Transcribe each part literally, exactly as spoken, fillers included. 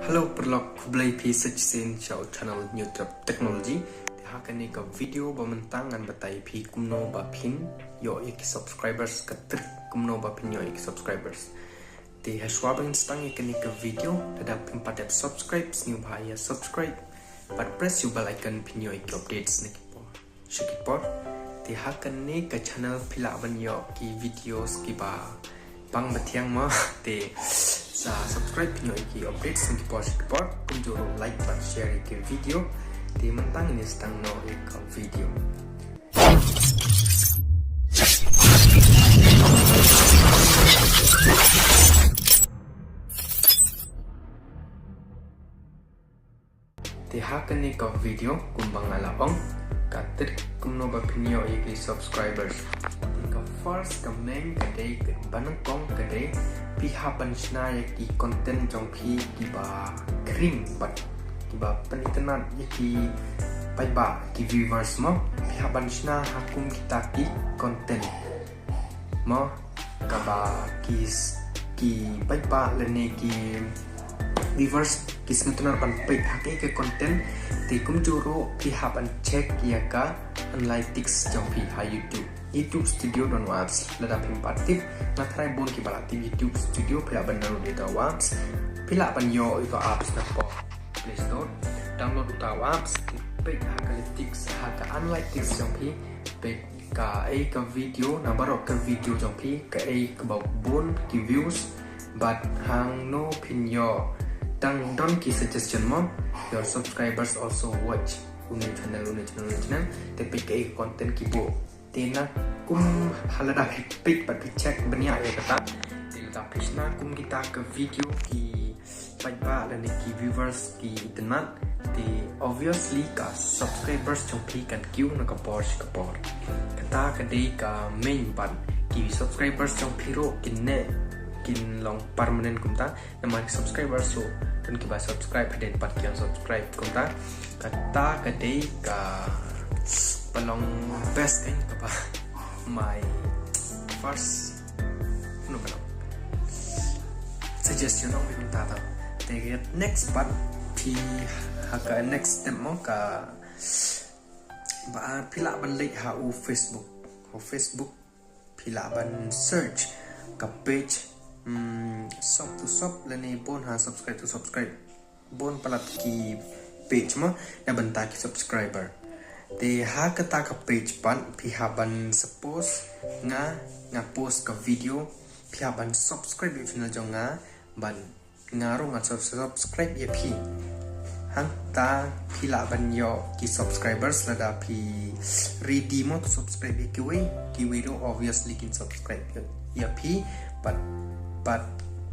Hello paralok, khublei phi sa shisien sha u channel New Trep Technology. Te ha kane ka video ba mynta ngan batai phi kumno ba phin ïoh ïa ki subscribers, ka trick kumno ba phin ïoh ïa ki subscribers. Te ha shuwa ba ngin sdang ïa kane ka video, lada phim pat dep subscribe, sngewbha ïa subscribe bad press ïa u bell icon, phin ïoh ïa ki updates na ki por sha ki por. Te ha kane ka channel phi lah ban ïoh ki videos kiba bang ba thiang mo. Te sa subscribe phin ïoh ïa ki updates na ki por sha ki por. Kumjuh ruh like bad share ïa ki video. Te mynta ngin sdang noh ïa ka video. Te ha kane ka video kumba nga la ong, ka trick kumno ba phin ïoh ïa ki subscribers. Te ka first, ka main ka dei, ka ba nyngkong ka dei, phi hap ban shna ïa ki content jong phi kiba khring bad kiba pynitynnad ïa ki paidbah, ki viewers mo. Phi hap ban shna ha kum kita ki content mo, kaba ki s-, ki paidbah lane ki viewers ki sngewtynnad ban peit ha kaei ka content. Te kumjuh ruh phi hap ban check ïa ka analytics jong phi ha YouTube. YouTube Studio don apps, lada phim pat tip, nga tharai bun kiba la tip YouTube Studio, phi lah ban download ïa uta apps. Phi lah ban ïoh ïa uta apps na Play Store. Download uta apps, peit ha ka analytics, ha ka analytics jong phi, peit kaei ka video, na baroh ka video jong phi, kaei kaba bun ki views, bad hangno phin ïoh. Tang don ki suggestion mo, your subscribers also watch une channel, une channel, une channel. Te peit kaei ka content ki buh. Te na kum ha lada phi peit bad phi check bniah ïa kata. Te lada phi shna kum kita ka video ki paidbah lane ki viewers ki itynnad, te obviously ka subscribers jong phi kan kiew na ka por sha ka por. Kata ka dei ka main, bad ki subscribers jong phi ruh kin neh, kin long permanent kumta. Namar ki subscribers ruh don kiba subscribe hadien pat ki unsubscribe kumta. Kata ka dei ka ba long best thing, kaba my first, no, ba long suggestion ong kumta. Te next part, phi, ha ka next step mo, kaba phi lah ban leit ha u Facebook. Ha u Facebook phi lah ban search ka page, mm, Shop to Shop lane bun ha Subscribe to Subscribe. Bun palat ki page mo na bynta ki subscriber. Te ha kata ka page pat phi hap ban, suppose nga, nga post ka video, phi hap ban subscribe ïa u channel jong nga, ban nga ruh ngan sub-, subscribe ïa phi. Hangta phi lah ban ïoh ki subscribers lada phi ready mo to subscribe ïa kiwei, kiwei ruh obviously kin subscribe ïa, ïa phi, but, but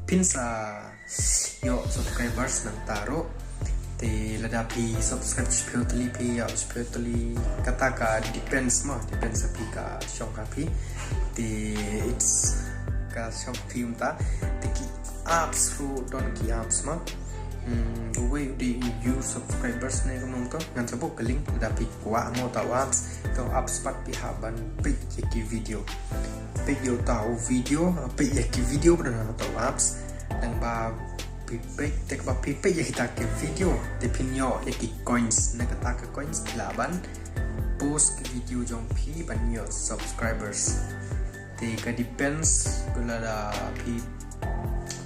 phin sa ïoh subscribers nangta ruh. Te lada phi subscribe shiphew tylli phi ïoh shiphew tylli, kata ka depends mo, depends ha phi, ka shong ha phi. Te it's ka shong ha phi kumta. Te ki apps ruh don ki apps mo. Hmm, uwei u dei u view subscribers ne kumno to. Ngan sa buh ka link lada phi kwah mo uta u apps. Uta u apps pat phi hap ban peit ïa ki video. Peit ïa uta u video, peit ïa ki video ba don ha uta u apps. Nangba phi peit, te kaba phi peit ïa kita ki video, te phin ïoh ïa ki coins. Na kata ka coins phi lah ban post ki video jong phi ban ïoh subscribers. Te ka depends, lada phi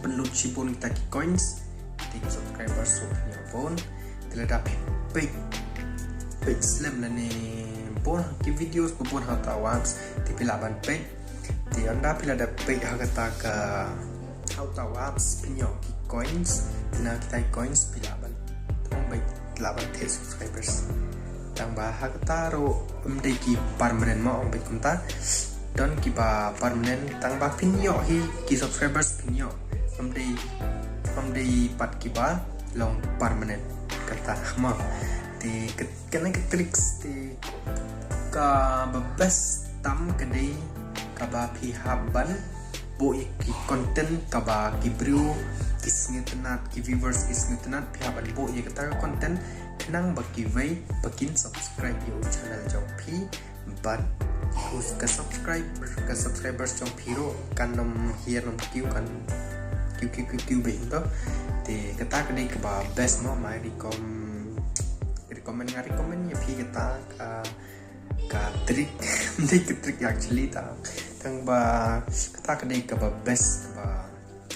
pynlut shibun kita ki coins, te ki subscribers ruh phin ïoh bun. Te lada phi peit, peit slem lane bun ki videos ba bun ha uta u apps, te phi lah ban peit. Te ynda phi lah da peit ha kata ka, ha uta u apps phin ïoh ki coins, na kita ki coins phi lah ban, ym beit lah ban thied subscribers. Tangba ha kata ruh ym dei ki permanent mo, ym beit kumta. Don kiba permanent, tangba phin ïoh hi ki subscribers phin ïoh. Ym dei, ym dei pat kiba long permanent kata mo. Te kat-, kane ka tricks te kaba best tam ka dei kaba phi hap ban buh ïa ki content kaba ki briew ki sngewtynnad, ki viewers ki sngewtynnad, phi hap ban buh ïa kata ka content khnang ba kiwei ba kin subscribe ïa u channel jong phi. Bad ka subscribe, ka subscribers jong phi ruh kan ym hiar ym kiew, kan kiew kiew kiew kiew beit to. Te kata ka dei kaba best mo, ma recommend, recommend, nga recommend ïa phi kata ka, ka trick. Dei ka trick actually, tang, tang ba kata ka dei kaba best kaba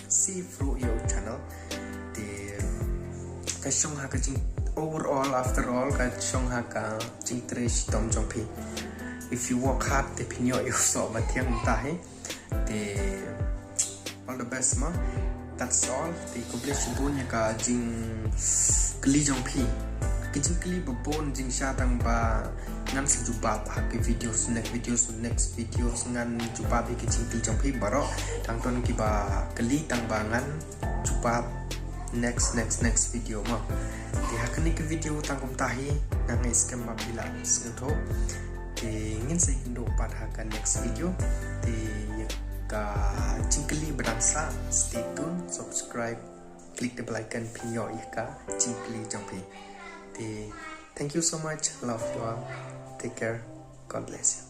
safe ruh ïa u channel. Te ka shong ha ka jing, overall, after all, ka shong ha ka jingtrei shitom jong phi. If you work hard, te phin ïoh ïa u soh ba thiang mynta hi. Te all the best mo. That's all. Te khublei shibun ïa ka jingkylli jong phi. Ka jingkylli ba bun jingshisha, tang ba ngan sa jubab ha ki videos, next videos, next videos, ngan jubab ïa ka jingkylli jong phi baroh. Tang don kiba kylli, tang ba ngan jubab next, next, next video mo. Te ha kane ka video tang kumta hi, nga ngeit skhem ba phi la sngewthuh. Te ngin sa ïakynduh pat ha ka next video. Te ïa ka jingkylli ba dang sah, stay tuned, subscribe, click the bell icon, phin ïoh ïa ka jingkylli jong phi. Te thank you so much, love you all, take care, God bless you.